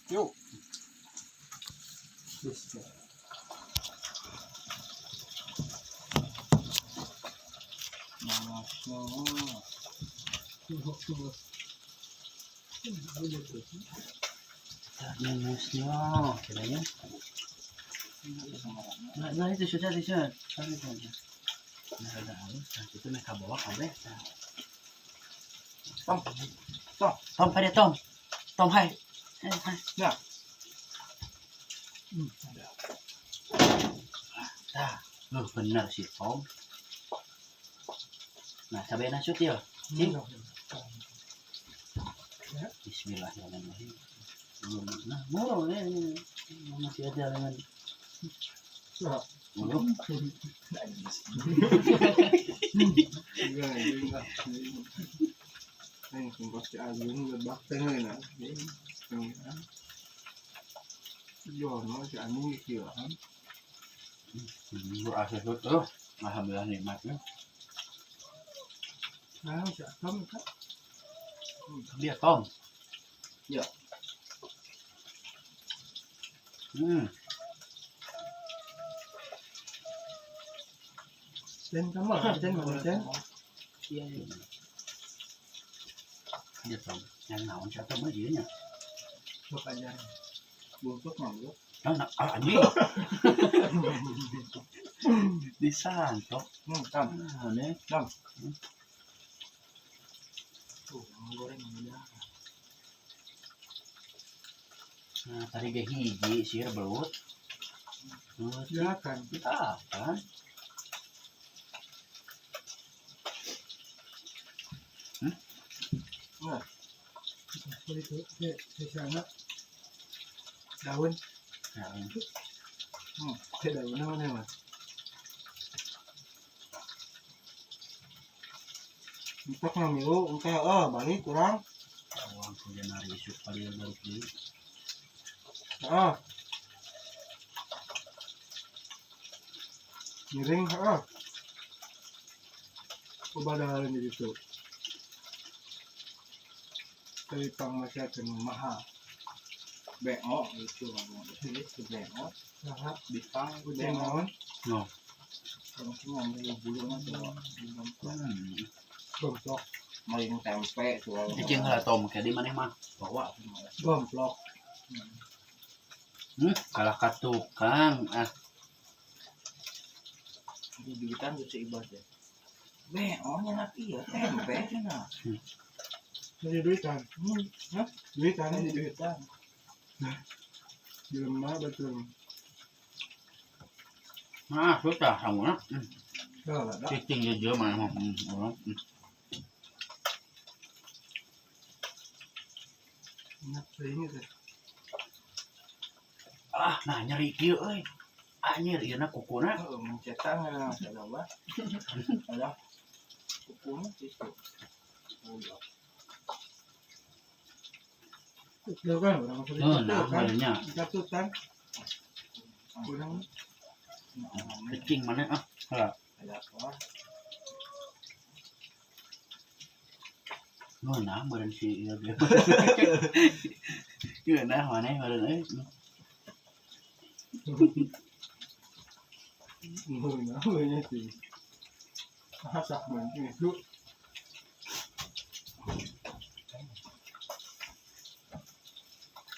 Yuk. Minusnya, kiranya. Nah, itu sudah bisa. Nah, ada halus. Nah, itu mereka bawa kabeh. Tom. Tom. Tom, pada Tom. Tom, hai. Hai, hai. Ya. Tah, loh bener sih Tom. Nah, sampai nasut ya. Cing. Bismillahirrahmanirrahim. Belum. Nah, murah ya. Masih ada dengan belum. Berasa tuh. Alhamdulillah nikmatnya. Dia Tom. Ya. Hmm. Dia Tom. Yang naon siapa mah ieu nya. Bungkus mangga. Nah, nah, ah, anjing. Disantok. Tam. Ah, nih. Tam. Tuh, goreng udah. Nah, tadi ge hiji sih belut. Silakan. Kita kan. Nah. Daun. Nah, Daun apa nih, Mas? Untuk ngamilu, engke oh balik kurang. Uang Januari isuk kali balik deui. Heeh. Miring, heeh. Ubadahan di situ. Tapi pang masih ada mahal. BO itu itu BO Nah, bipang udah BO naon? No. langsung ngambil bulu tuh Gomplok, maling tempe tuh. Cicing heula Tom ke di maneh mah. Bawa. Gomplok. Kalah ka tukang. Ah, Di duitan tuh seibat ya BO nya napi ya tempe cenah. Jadi duitan. Hah? Duitan. Di duitan. Jelema betul. Nah, susah sanguna. Dah lah, dah. Cicing je maneh mah. Urang. Enak ini teh. Ah, nah nyeri kieu euy. Anjir, ieu na kukuna. Heeh, mencetak nggak ada apa ada kukunya gitu. Udah. Itu kan orang maksudnya Heuh, itu nah, kan. nya. Satu kan. Kurang Cicing mana ah. Heula. Ada apa? Ngeunah meureun si ieu ge. Ngeunah maneh meureun euy. Ngeunah sih. Masak man itu.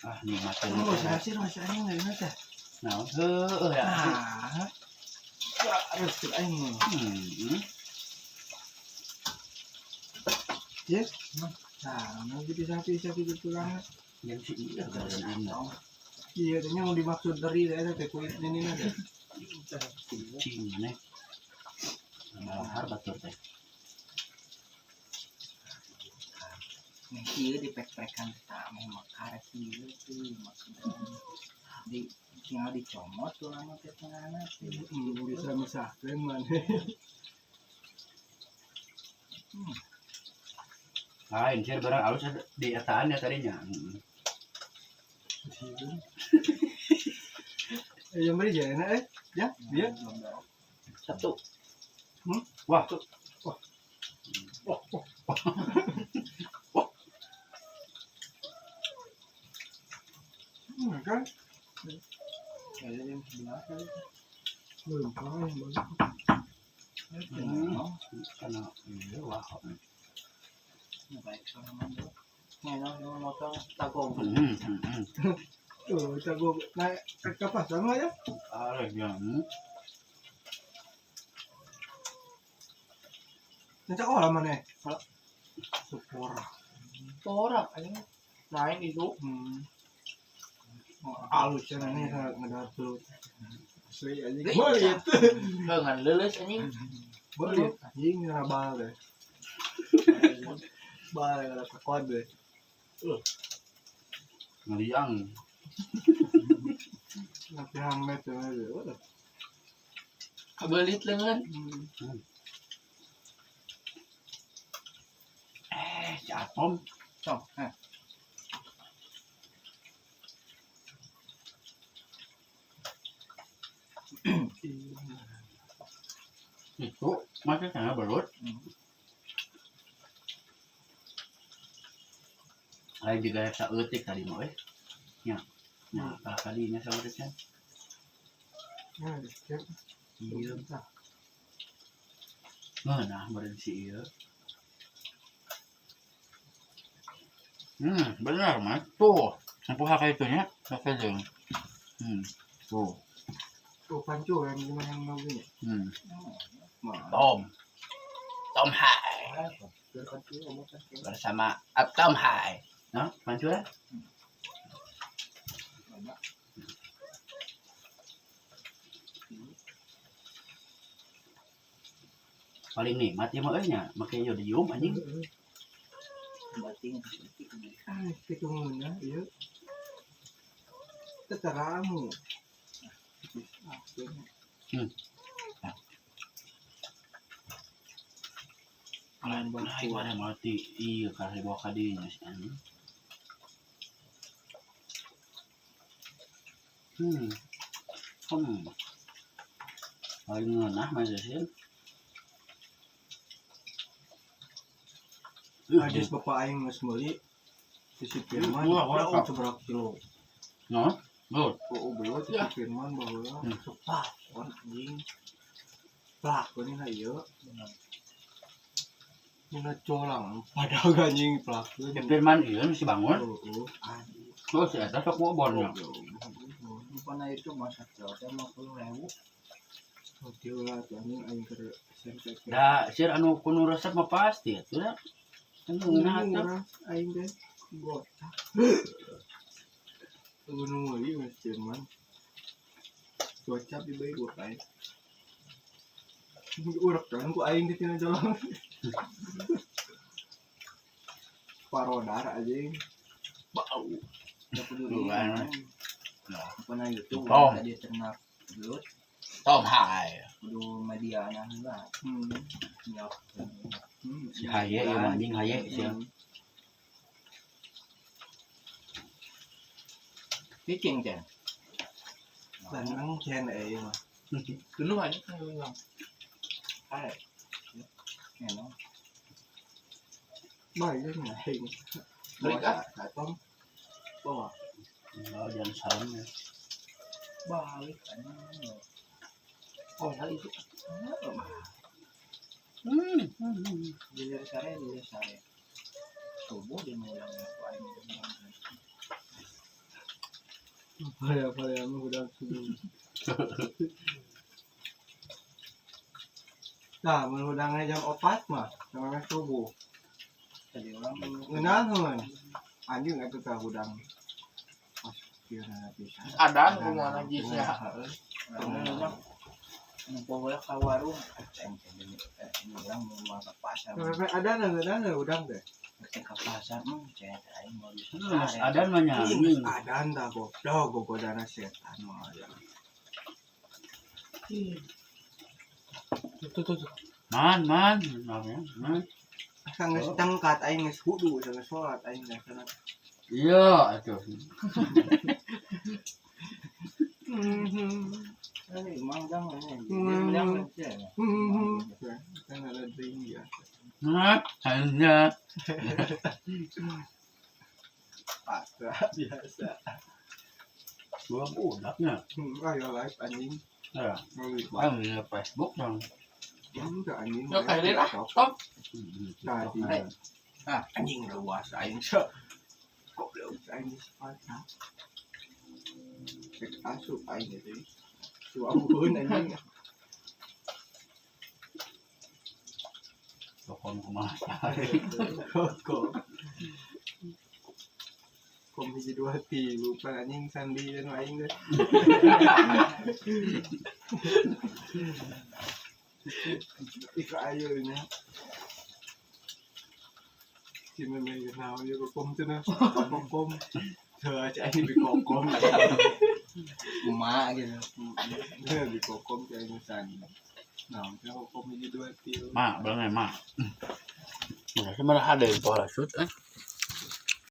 Ah, nikmat Oh, saya masih anjing dari mana teh? Nah, heueuh ya. Ah, harus aing mah. Yes. Nah, mau dipisah-pisah gitu tulangnya. Yang si ieu gawean aing. Iya, tanya mau dimaksud dari daerah teh kulit ini ada. Cicing maneh. Malahar batur teh. Nih kieu dipek-pekan teh meh mekar kieu tuh maksudnya. Di tinggal dicomot tulangna teh tengahna teh. Bisa misahkeun mana. Lain sih barang alus di etaan ya tadinya. Yang beri jalan eh, ya, dia. Satu. Hmm? Wah. Wah. Wah, wah. Wah. Kan? Kayaknya jam 11 kali. Belum kan, bagus. Karena iya wah. Baik sama mandi. Nih, no, yung motor tagong. Tuh, jago naik ke pasar mah ya. Ah, ya. Nanti oh mana? Sepora. Porak anjing. Naik itu. Oh, halus ya nih ngedar tuh. Asli anjing. Boleh itu. Ngan leuleus anjing. Boleh anjing ngerabal deh. Bal ada kuat deh. Ngeliang. Nanti hamet ya. Udah. Kabelit leungeun. Si Atom. Sok, eh. Itu masih kena belut. Lain juga saeutik tadi mah euy. Nya. Nah, kalah kadinya saeutiknya. Nah, siap. Iya. Ngeunah meureun si ieu. Benar mas. Tuh, aku hak itu nya, pakai jeung. Tuh. Tuh pancu yang gimana yang mau gini. Tom. Tom Hai bersama Atom Hai. Nah, pancu ya? Paling nikmat ya mah euy nya, make yodium anjing. Bating. Ah, ketunguna, iya. Teteramu. Lain Nah, itu ada mati. Iya, karena dibawa kadinya si anjing. Paling ngeunah mah sih. Hadis bapak aing geus meuli si Firman. Wah, wah, Oh, seberapa kilo? No? Belut. Oh, belut si Firman baheula. Sepak, on anjing. Plak ini lah ieu. Dina colang padahal anjing plak. Si Firman ieu si bangun. Oh, anjing. Oh, si eta sok ngobon. Pernah itu masak jauh, saya mau 10.000. Oh, lah tuh anjing aing keur SMP. Da, sir anu kunu resep mah pasti atuh da. Kan ngeunah atuh. Aing teh botak. Gunung meuli Mas Firman. Gocap di bae gua kae. Urek kan ku aing di tina jalan. Parodar anjing. Bau. Udah peduli. Pernah itu tadi ternak belut. Tom Hai. Kudu media nah lah. Nyok. Si haye ieu mah anjing haye sia. Bikin kan? Lanang chen euy mah. Dulu aja kan. Hai. Enak. Bae nya aing. Balik ah. Tom. Bawa. Oh, jangan salam ya. Balik kan. Oh, hal itu. Jejer sare, jejer sare. Subuh dia ngulang aku aing itu. Paya-paya mah udah subuh. Nah, mun hudangna jam 4 mah, sampai subuh. Tadi orang Ngeunaheun. Anjing atuh tah hudang. Pas kieu na bisa. Ada kumaha najisnya. Pokoknya ke warung, ini orang mau ke pasar. Sampai ada ngeunaheun hudang teh. Ke pasar, cek aing mau di Mas adan mah nya anjing. Adan tah goblok gogodana setan mah ya. Tuh tuh tuh. Man, man, man, man. Asa geus tangkat aing geus wudu, geus salat aing geus sana. Iya, atuh. Ini manggang ini, dia bilang aja. Kan ada drink ya. Nah, hanya Pasrah biasa. Dua budaknya. Ayo live anjing. Ya, Mau live. ah, di Facebook dong. Enggak anjing. Yuk, akhirnya lah. TikTok. Stop. Tadi. Ah. Anjing luas aing sok. Goblok aing di sepatu. Cek asup aing gitu. Ampun anjing. Kokon kumaha. Kok. Kom hiji dua tilu pan anjing sandi dan aing deh. Ika ayo nya. Cina mah naon ya kokom cenah. Kokom. Teu aja aing di kokom. Kumaha gitu. Di kokom teh aing sandi. Nah, teh kokom hiji dua tilu. Mak, belum mak. Nah, sebenarnya ada yang parasut eh.